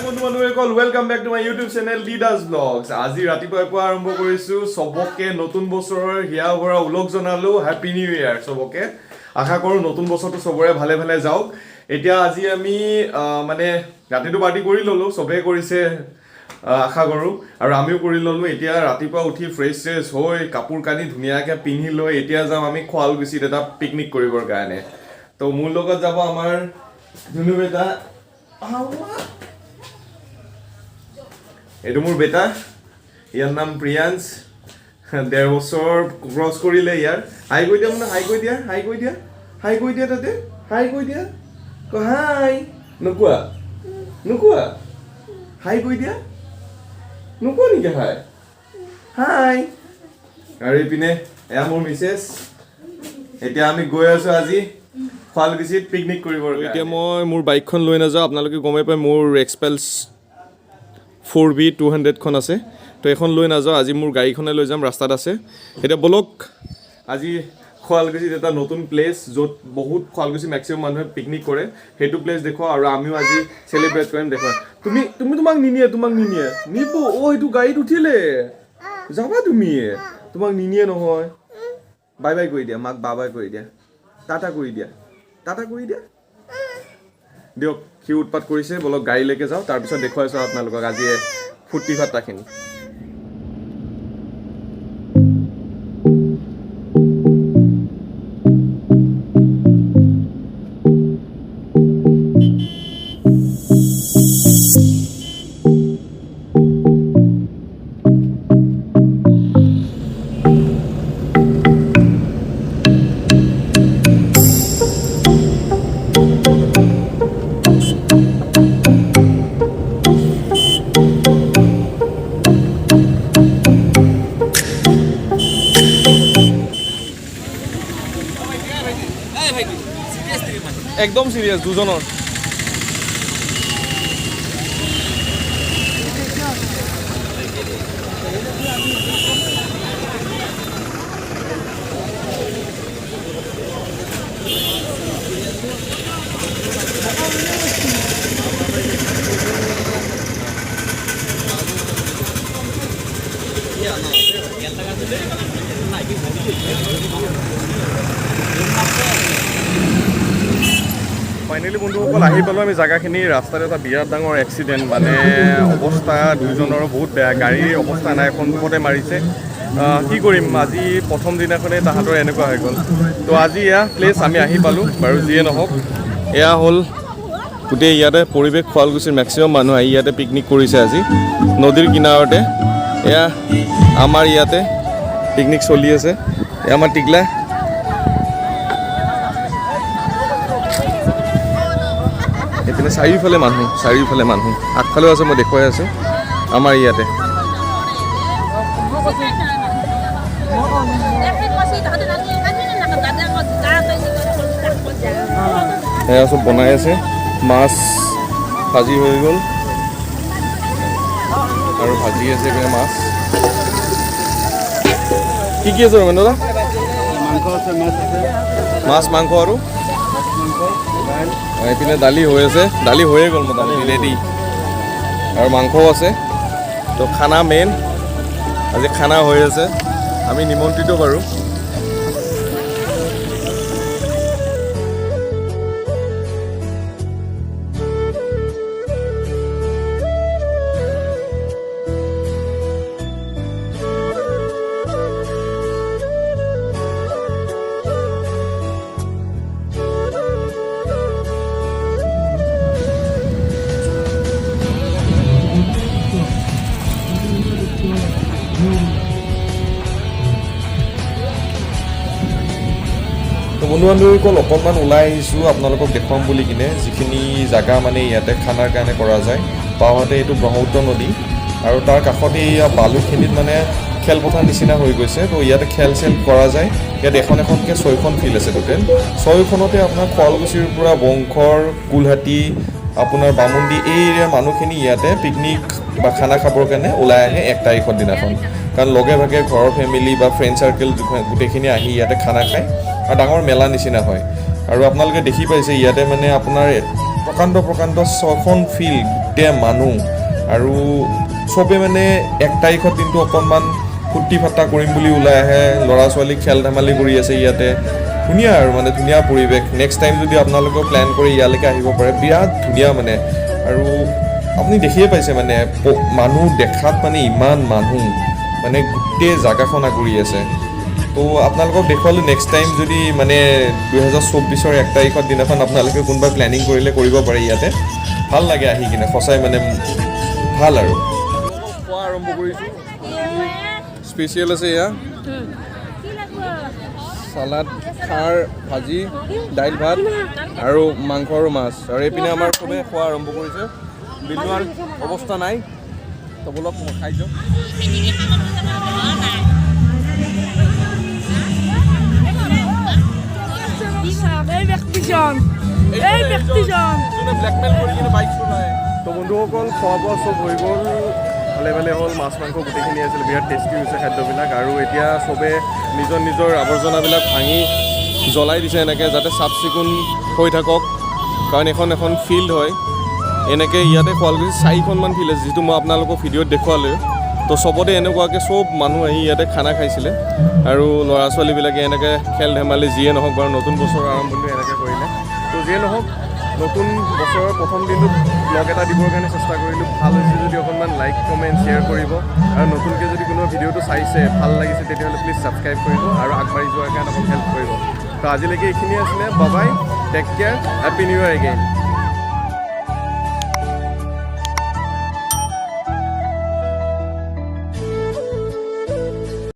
বন্ধু বান্ধৱীসকল, welcome back to my YouTube channel D Das blogs. আজি ৰাতিপুৱাই পুৱা আৰম্ভ কৰিছোঁ। চবকে নতুন বছৰৰ হিয়া ভৰা ওলগ জনালোঁ। হেপী নিউ ইয়াৰ চবকে। আশা কৰোঁ নতুন বছৰটো চবৰে ভালে ভালে যাওক। এতিয়া আজি আমি মানে ৰাতিটো পাৰ্টি কৰি ল'লোঁ, চবেই কৰিছে আশা কৰোঁ, আৰু আমিও কৰি ল'লোঁ। এতিয়া ৰাতিপুৱা উঠি ফ্ৰেছ শ্ৰেছ হৈ কাপোৰ কানি ধুনীয়াকৈ পিন্ধি লৈ এতিয়া যাম আমি শুৱালকুছিত এটা পিকনিক কৰিবৰ কাৰণে। তো মোৰ লগত যাব আমাৰ ধুনু বেটা। আৱা। এইটো মোৰ বেটা, ইয়াৰ নাম প্ৰিয়াংশ। 1.5 বছৰ ক্ৰছ কৰিলে ইয়াৰ। হাই কৈ দিয়া মানে, হাই কৈ দিয়া, হাই কৈ দিয়া, হাই কৈ দিয়া, তাতে হাই কৈ দিয়া। ক হাই। নোকোৱা? নোকোৱা? হাই কৈ দিয়া। নোকোৱা নেকি হাই? হাই। আৰু এইপিনে এয়া মোৰ মিছেছ। এতিয়া আমি গৈ আছো আজি শুৱালকুছিত পিকনিক কৰিবৰ। এতিয়া মই মোৰ বাইকখন লৈ নাযাওঁ। আপোনালোকে গমেই পায়, মোৰ এক্সপালছ 4V 200খন আছে। তো এইখন লৈ নাযাওঁ আজি, মোৰ গাড়ীখনে লৈ যাম, ৰাস্তাত আছে। এতিয়া ব'লক, আজি শুৱালকুছিত এটা নতুন প্লেচ, য'ত বহুত শুৱালকুছি মেক্সিমাম মানুহে পিকনিক কৰে, সেইটো প্লেচ দেখুৱাওঁ আৰু আমিও আজি চেলিব্ৰেট কৰিম। দেখুৱাওঁ। তুমি তুমি তোমাক নিনিয়ে, তোমাক নিনিয়ে। নিব। অ', সেইটো গাড়ীত উঠিলে যাবা তুমি। তোমাক নিনিয়ে নহয়। বাই বাই কৰি দিয়া মাক, বাই বাই কৰি দিয়া, টাটা কৰি দিয়া, টাটা কৰি দিয়া। দিয়ক, সি উৎপাত কৰিছে। ব'লক, গাড়ীলৈকে যাওঁ, তাৰপিছত দেখুৱাইছোঁ আপোনালোকক আজি ফূৰ্তি ফাৰ্তাখিনি। একদম চিৰিয়াছ দুজনৰ। ফাইনেলি বন্ধুসকল, আহি পালোঁ আমি জেগাখিনি। ৰাস্তাত এটা বিৰাট ডাঙৰ এক্সিডেণ্ট, মানে অৱস্থা দুইজনৰো বহুত বেয়া, গাড়ীৰ অৱস্থা নাই, সন্মুখতে মাৰিছে। কি কৰিম, আজি প্ৰথম দিনাখনেই তাহাঁতৰ এনেকুৱা হৈ গ'ল। তো আজি এয়া প্লেচ আমি আহি পালোঁ বাৰু। যিয়ে নহওক, এয়া হ'ল গোটেই ইয়াতে পৰিৱেশ। শুৱালকুছিৰ মেক্সিমাম মানুহ আহি ইয়াতে পিকনিক কৰিছে আজি নদীৰ কিনাৰতে। এয়া আমাৰ ইয়াতে পিকনিক চলি আছে। এয়া আমাৰ টিকলা। এইপিনে চাৰিওফালে মানুহ, চাৰিওফালে মানুহ, আগফালেও আছে, মই দেখুৱাই আছোঁ। আমাৰ ইয়াতে সেয়া চব বনাই আছে। মাছ ভাজি হৈ গ'ল আৰু ভাজি আছে এইপিনে মাছ। কি কি আছে ৰমেন দাদা? মাংস আছে, মাছ আছে। মাছ, মাংস আৰু মাংস, দাইল। এইপিনে দালি হৈ আছে, দালি হৈয়ে গ'ল মোটামুটি ৰেডি, আৰু মাংসও আছে। তো খানা মেইন, আজি খানা হৈ আছে। আমি নিমন্ত্ৰিত বাৰু। তো বন্ধু বান্ধৱীসকল, অকণমান ওলাই আহিছোঁ আপোনালোকক দেখুৱাম বুলি কিনে যিখিনি জাগা মানে ইয়াতে খানাৰ কাৰণে কৰা যায়। বাওঁহাতে এইটো ব্ৰহ্মপুত্ৰ নদী আৰু তাৰ কাষতে এইয়া বালুখিনিত মানে খেলপথাৰ নিচিনা হৈ গৈছে। তো ইয়াতে খেল চেল কৰা যায়। ইয়াত এখন এখনকৈ 6খন ফিল্ড আছে টোটেল। 6খনতে আপোনাৰ শুৱালকুছিৰ পৰা বংশৰ, কুলহাটী, আপোনাৰ বামুণী, এই এৰিয়াৰ মানুহখিনি ইয়াতে পিকনিক বা খানা খাবৰ কাৰণে ওলাই আহে 1 তাৰিখৰ দিনাখন। কাৰণ লগে ভাগে ঘৰৰ ফেমিলি বা ফ্ৰেণ্ড চাৰ্কেল গোটেইখিনি আহি ইয়াতে খানা খায় আৰু ডাঙৰ মেলা নিচিনা হয়। আৰু আপোনালোকে দেখি পাইছে ইয়াতে মানে আপোনাৰ প্ৰকাণ্ড প্ৰকাণ্ড ছখন ফিল্ড, গোটেই মানুহ আৰু চবে মানে 1 তাৰিখৰ দিনটো অকণমান ফূৰ্তি ফাৰ্তা কৰিম বুলি ওলাই আহে। ল'ৰা ছোৱালী খেল ধেমালি কৰি আছে ইয়াতে। ধুনীয়া আৰু মানে ধুনীয়া পৰিৱেশ। নেক্সট টাইম যদি আপোনালোকেও প্লেন কৰি ইয়ালৈকে আহিব পাৰে, বিৰাট ধুনীয়া মানে। আৰু আপুনি দেখিয়ে পাইছে মানে মানুহ দেখাত মানে ইমান মানুহ, মানে গোটেই জাগাখন আগুৰি আছে। তো আপোনালোকক দেখুৱালোঁ। নেক্সট টাইম যদি মানে 2024ৰ 1 তাৰিখৰ দিনাখন আপোনালোকে কোনোবা প্লেনিং কৰিলে কৰিব পাৰে ইয়াতে। ভাল লাগে আহি কিনে, সঁচাই মানে ভাল। আৰু খোৱা আৰম্ভ কৰিছোঁ। স্পেচিয়েল আছে এয়া, চালাড, খাৰ, ভাজি, দাইল, ভাত আৰু মাংস আৰু মাছ। আৰু এইপিনে আমাৰ চবে খোৱা আৰম্ভ কৰিছে। বিলোৱাৰ অৱস্থা নাই। তো ব'লক, মই খাই যাওঁ। এই ব্যক্তিজন, এই ব্যক্তিজন। যোনে ব্লেকমেইল কৰি কিনে বাইক চলায়। তো বন্ধুসকল, খোৱা বোৱা চব হৈ গ'ল, ভালে ভালে হ'ল। মাছ মাংস গোটেইখিনি আছিল, বিৰাট টেষ্টি হৈছে খাদ্যবিলাক। আৰু এতিয়া চবে নিজৰ নিজৰ আৱৰ্জনাবিলাক ভাঙি জ্বলাই দিছে এনেকৈ, যাতে চাফ চিকুণ হৈ থাকক, কাৰণ এইখন এখন ফিল্ড হয়। এনেকৈ ইয়াতে শুৱালকুছিত চাৰিখনমান ফিল্ড আছে, যিটো মই আপোনালোকক ভিডিঅ'ত দেখুৱালোঁ। তো চবতে এনেকুৱাকৈ চব মানুহ আহি ইয়াতে খানা খাইছিলে আৰু ল'ৰা ছোৱালীবিলাকে এনেকৈ খেল ধেমালি, যিয়ে নহওক বাৰু, নতুন বছৰৰ আৰম্ভণিটো এনেকৈ কৰিলে। তো যিয়ে নহওক, নতুন বছৰৰ প্ৰথম দিনটোত ব্লগ এটা দিবৰ কাৰণে চেষ্টা কৰিলোঁ। ভাল হৈছে যদি অকণমান লাইক, কমেণ্ট, শ্বেয়াৰ কৰিব আৰু নতুনকৈ যদি কোনোবা ভিডিঅ'টো চাইছে, ভাল লাগিছে, তেতিয়াহ'লে প্লিজ ছাবস্ক্ৰাইব কৰিব আৰু আগবাঢ়ি যোৱাৰ কাৰণে অকণ হেল্প কৰিব। তো আজিলৈকে এইখিনিয়ে আছিলে। Bye, take care, happy new year again.